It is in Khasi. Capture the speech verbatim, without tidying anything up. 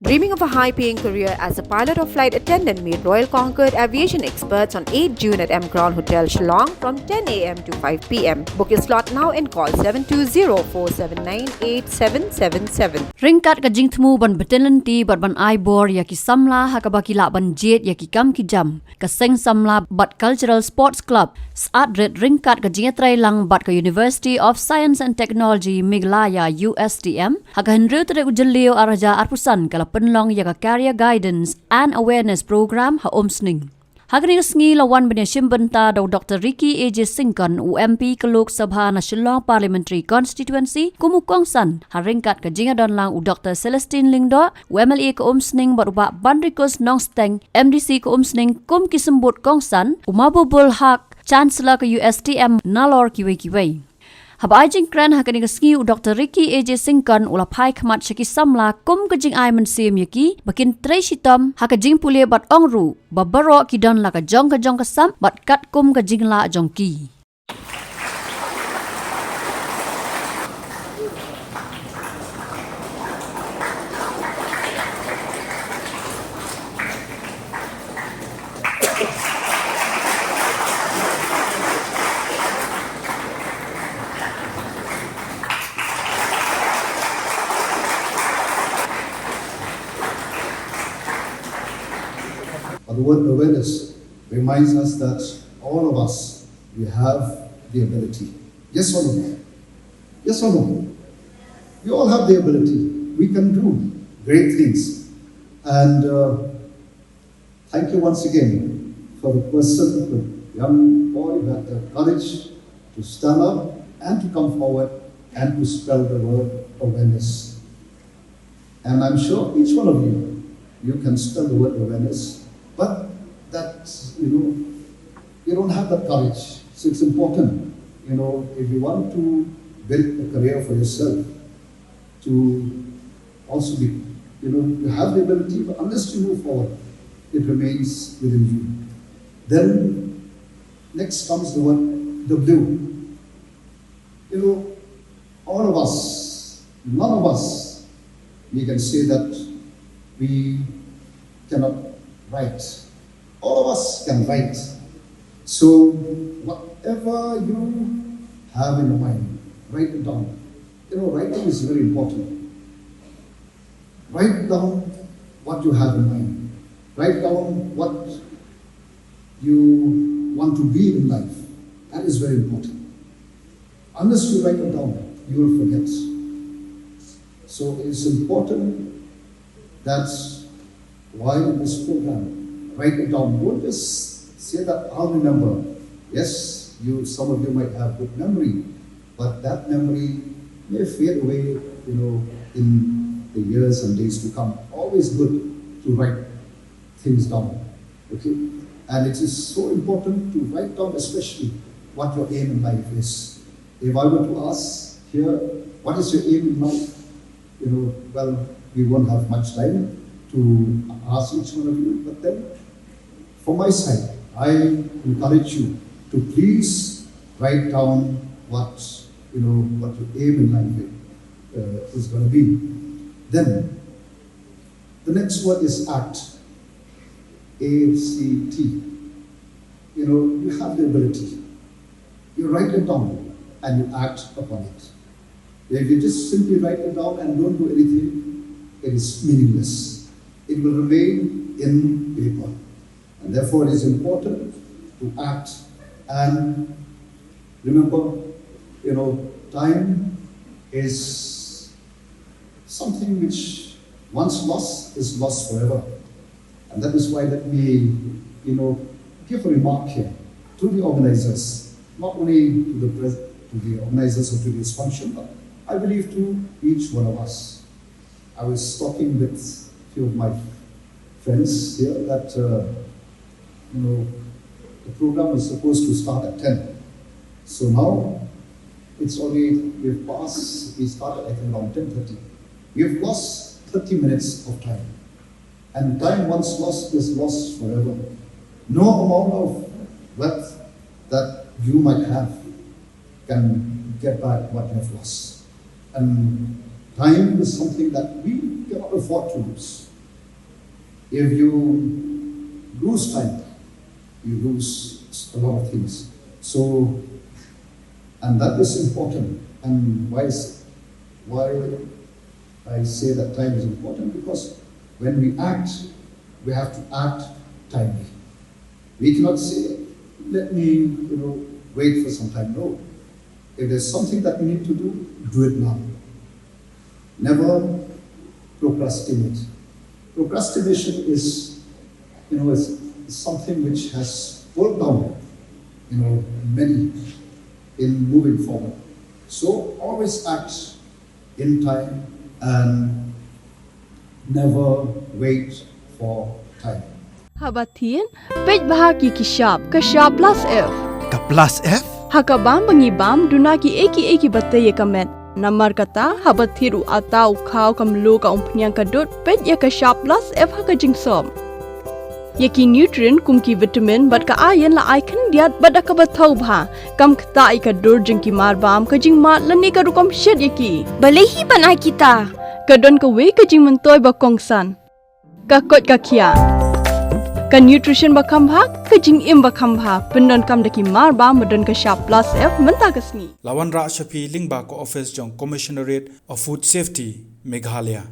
Dreaming of a high paying career as a pilot or flight attendant? Meet Royal Concord aviation experts on eighth June at M Crown Hotel, Shillong from ten a m to five p m. Book your slot now and call seven two zero four seven nine eight seven seven seven. Ryngkat ka jingthmu ban bteng lynti bad ban ai bor ïa ki samla ha kaba ki lah ban jied ïa ki kam ki jam, ka seng samla bad Cultural Sports Club, Syiemlieh, ryngkat ka jingïatreilang bad ka University of Science and Technology Meghalaya, U S T M, ha ka hynriew tarik u Jylliew ar hajar arphew san ka la pynlong ïa ka Career Guidance and Awareness Program ha Umsning. Ha kane ka sngi la wan ban ïashim bynta da u Doctor Ricky A J Syngkon, u M P ka Lok Sabha na Shillong Parliamentary Constituency kum u kongsan, ha ryngkat ka jingïadonlang u Doctor Celestine Lyngdoh, u M L A ka Umsning, bad u Bah Banrikus Nongsteng, M D C ka Umsning, kum ki symbud kongsan, u Mahbubul Haq, Chancellor ka U S T M, nalor kiwei kiwei. Haba ai jingkren ha kane ka sngi, u Doctor Ricky A J Syngkon u la phai khmat sha ki samla kum ka jingai mynsiem ïa ki ba kin trei shitom ha ka jingpule bad ong ruh ba baroh ki don la ka jong ka jong ka sap bad katkum ka jinglah jong ki. But the word awareness reminds us that all of us, we have the ability. Yes or no? Yes or no? We all have the ability. We can do great things. And uh, thank you once again for the person, the young boy who had the courage to stand up and to come forward and to spell the word awareness. And I'm sure each one of you, you can spell the word awareness, but that, you know, you don't have that courage. So it's important, you know, if you want to build a career for yourself, to also be, you know, you have the ability, but unless you move forward, it remains within you. Then next comes the word W. You know, all of us, none of us, we can say that we cannot write. All of us can write. So whatever you have in your mind, write it down. You know, writing is very important. Write down what you have in mind. Write down what you want to be in life. That is very important. Unless you write it down, you will forget. So it's important that while in this program, write it down. Don't just say that I'll remember. Yes, you, some of you might have good memory, but that memory may fade away, you know, in the years and days to come. Always good to write things down. Okay? And it is so important to write down, especially what your aim in life is. If I were to ask here, what is your aim in life? You know, well, we won't have much time to ask each one of you, but then from my side, I encourage you to please write down what, you know, what your aim in life, uh, is gonna be. Then, the next word is act. A C T. You know, you have the ability. You write it down and you act upon it. If you just simply write it down and don't do anything, it is meaningless. It will remain in paper. And therefore, it is important to act. And remember, you know, time is something which once lost is lost forever. And that is why let me, you know, give a remark here to the organizers, not only to the pres-, to the organizers of today's function, but I believe to each one of us. I was talking with a few of my friends here that, uh, you know, the program was supposed to start at ten. So now it's already, we've passed, we started at around ten thirty. We've lost thirty minutes of time. And time once lost is lost forever. No amount of wealth that you might have can get back what you have lost. And time is something that we cannot afford to lose. If you lose time, you lose a lot of things. So, and that is important. And why is, why I say that time is important? Because when we act, we have to act timely. We cannot say, "Let me, you know, wait for some time." No. If there's something that we need to do, do it now. Never procrastinate. Procrastination is, you know, is something which has pulled down, you know, many in moving forward. So always act in time and never wait for time. Haba thied, peit bha ki ki shap, ka shap plus F. Ka plus F? Ha ka bam ba ngi bam, duna ki ei ki ei ki ba tei ïa ka met. Namar kata, haba thied u ata, u khaw, ka mluh, ka umphniang, ka dud, peit ïa ka shap plus F ha ka jingsop. Ïa ki nutrient kum ki vitamin bad ka iron la ai khyndiat bad da kaba thaw bha. Kam ktah ïa ka dur jong ki marbam, ka jingmad lane ka rukom shet ïa ki. Balei hi ban ai kita? Ka don kawei ka jingmyntoi ba kongsan. Ka koit ka khiah. Ka nutrition ba kham bha, ka jingim ba kham bha, pyndonkam da ki marbam ba don ka shap plus F mynta ka sngi. La wanrah sha phi lyngba ka office jong Commissionerate of Food Safety, Meghalaya.